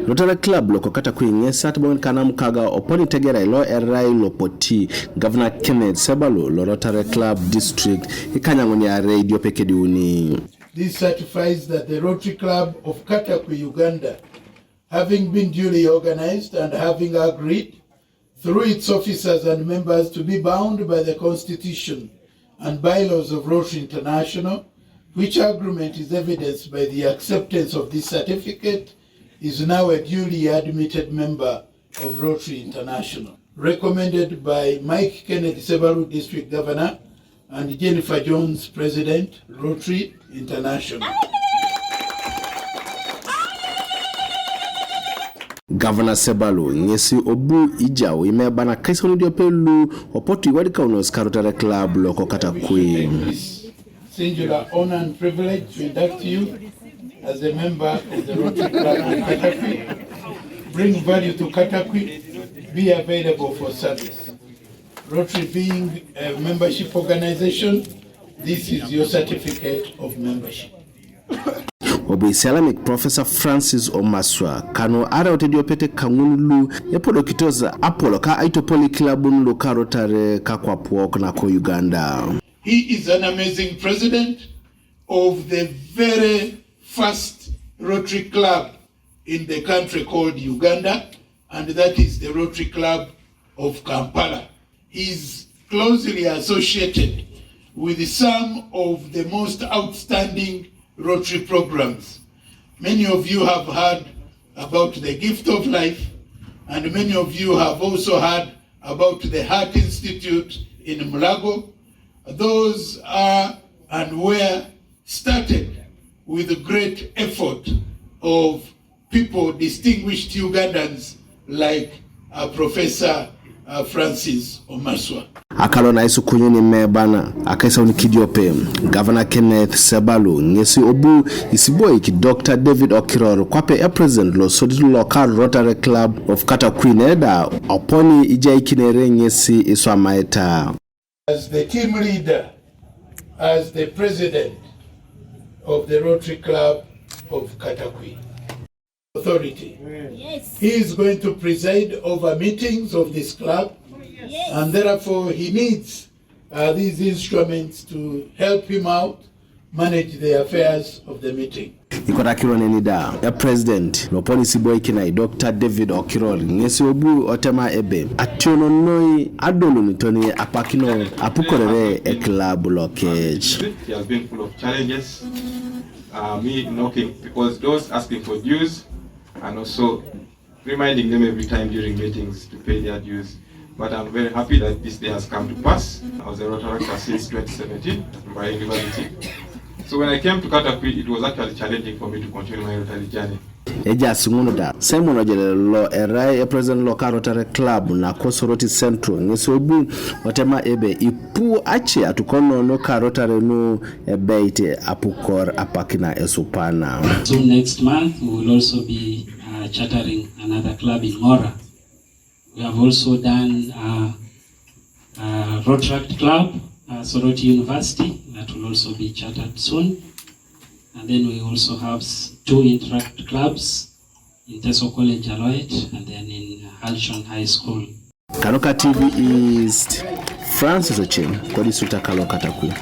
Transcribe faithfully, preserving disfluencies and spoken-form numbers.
Rotary Club loko Katakwi ŋes atubɔŋin kanamukaga oponi tegerai lo erai lopoti Governor Kenneth Sebalu lo Rotary Club District ikanykaoŋon iarei idiope kediuni. This certifies that the Rotary Club of Katakwi, Uganda, having been duly organized and having agreed through its officers and members to be bound by the Constitution and bylaws of Rotary International, which agreement is evidenced by the acceptance of this certificate, is now a duly admitted member of Rotary International. Recommended by Mike Kennedy Sebalu, District Governor, and Jennifer Jones, President, Rotary International. Governor Sebalu ŋesi obu ijau imeba na akaisauni idiope lu opotu iwadikaunos ka Rotary Club loko Katakwi. Singular honor and privilege to induct you as a member of the Rotary Club of Katakwi. Bring value to Katakwi. Be available for service. Rotary being a membership organization, this is your certificate of membership. Obu isialamik Professor Francis Omaswa kanu araut ediopet kaŋun lu epodokitos apolo ka aitopoli kilabun lu ka Rotary ka kwapuok nako Uganda. He is an amazing president of the very first Rotary Club in the country called Uganda, and that is the Rotary Club of Kampala. He is closely associated with some of the most outstanding Rotary programs. Many of you have heard about the Gift of Life, and many of you have also heard about the Heart Institute in Mulago. Those are and were started with the great effort of people, distinguished Ugandans like, uh, Professor, uh, Francis Omaswa. Akalo na isukunyuni mebana akaisauni kidiope, Governor Kenneth Sebalu ŋesi obu isiboik Doctor David Okiror kwape e President lo sodit lo ka Rotary Club of Katakwi neda oponi ijaikinere ŋesi iswamaita. As the team leader, as the president of the Rotary Club of Katakwi Authority, yes, he is going to preside over meetings of this club, yes, and therefore he needs, uh, these instruments to help him out manage the affairs of the meeting. Ikotakino neni da e President lo oponi isiboikinai Doctor David Okiror ŋesi obu otema ebe ationo noi adolunitoni apakino apukorere e club lokec. It has been full of challenges. Uh, me knocking people's doors, asking for dues, and also reminding them every time during meetings to pay their dues. But I'm very happy that this day has come to pass. I was a Rotaractor since twenty seventeen at Mbarara University. So when I came to Katakwi, it was actually challenging for me to continue my Rotary journey. Ejaas ŋun da, Simon Ojele lo erai e President lo ka Rotary Club nako Soroti Central ŋesi obu otema ebe ipu ace atukono nu ka Rotary nu ebeit apukor apakina esupana. Soon next month, we will also be, uh, chartering another club in Ngora. We have also done, uh, uh, Rotaract Club, uh, Soroti University, that will also be chartered soon. And then we also have s-, two Interact clubs in Teso College, Aloet, and then in Halcyon High School. Kanuka T V East, Francis Ochieng, kodi Suta Kalo Katakwi.